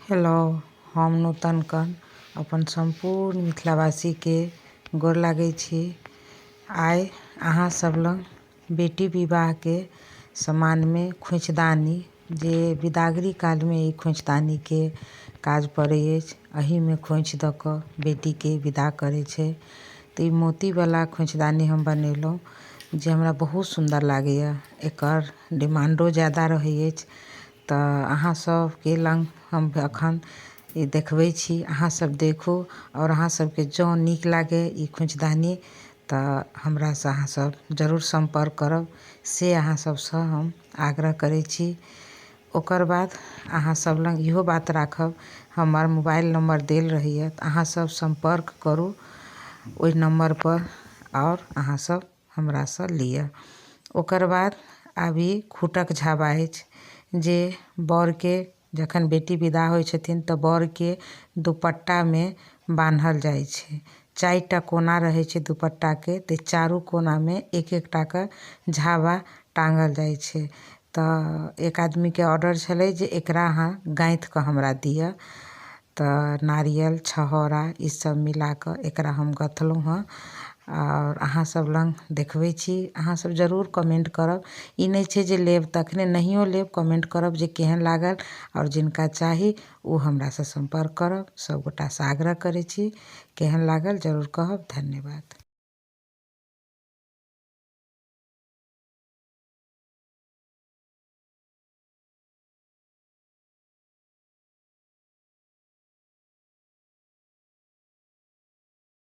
Hello, हम नूतन कर्ण अपन सम्पूर्ण मिथिलावासीके गोर लागै छी। आइ अहाँ सब लग बेटी विवाहके समानमे खोँइछदानी, जे बिदागरी कालमे ई खोँइछदानीके काज पड़ै अछि, एहिमे खोँइछ दऽ कऽ बेटीके विदा करै छै। तऽ ई मोतीवला खोँइछदानी हम बनेलहुँ, जे हमरा बहुत सुन्दर लागैए। एकर डिमाण्डो ज्यादा रहै अछि। तऽ अहाँ सबके लग हम एखन ई देखबै छी, अहाँसब देखू आओर अहाँ सबके जँ नीक लागै ई खोँइछदानी तऽ हमरासँ अहाँसब जरूर सम्पर्क करब, से अहाँ सबसँ हम आग्रह करै छी। ओकर बाद अहाँ सब लग इहो बात राखब, हमर मोबाइल नम्बर देल रहैए, तऽ अहाँसब सम्पर्क करू ओहि नम्बरपर आओर अहाँसब हमरासँ लिअ। ओकर बाद आब ई खूटक झाबा अछि, जे बरके जखन बेटी विदा होइ छथिन तऽ बरके दुपट्टामे बान्हल जाइ छै। चारिटा कोना रहै छै दुपट्टाके, तऽ चारू कोनामे एक एकटा कऽ झाबा टाँगल जाइ छै। तऽ एक आदमीके ऑर्डर छलै जे एकरा अहाँ गाँथि कऽ हमरा दिअ। तऽ नारियल, छहोरा ईसब मिलाकऽ एकरा हम गँथलहुँ हँ आओर अहाँ सब लग देखबै छी। अहाँ सब जरूर कमेन्ट करब। ई नहि छै जे लेब तखने, नहियो लेब कमेन्ट करब जे केहन लागल, आओर जिनका चाही ओ हमरासँ सम्पर्क करब। सब गोटासँ आग्रह करै छी, केहन लागल जरूर कहब। धन्यवाद।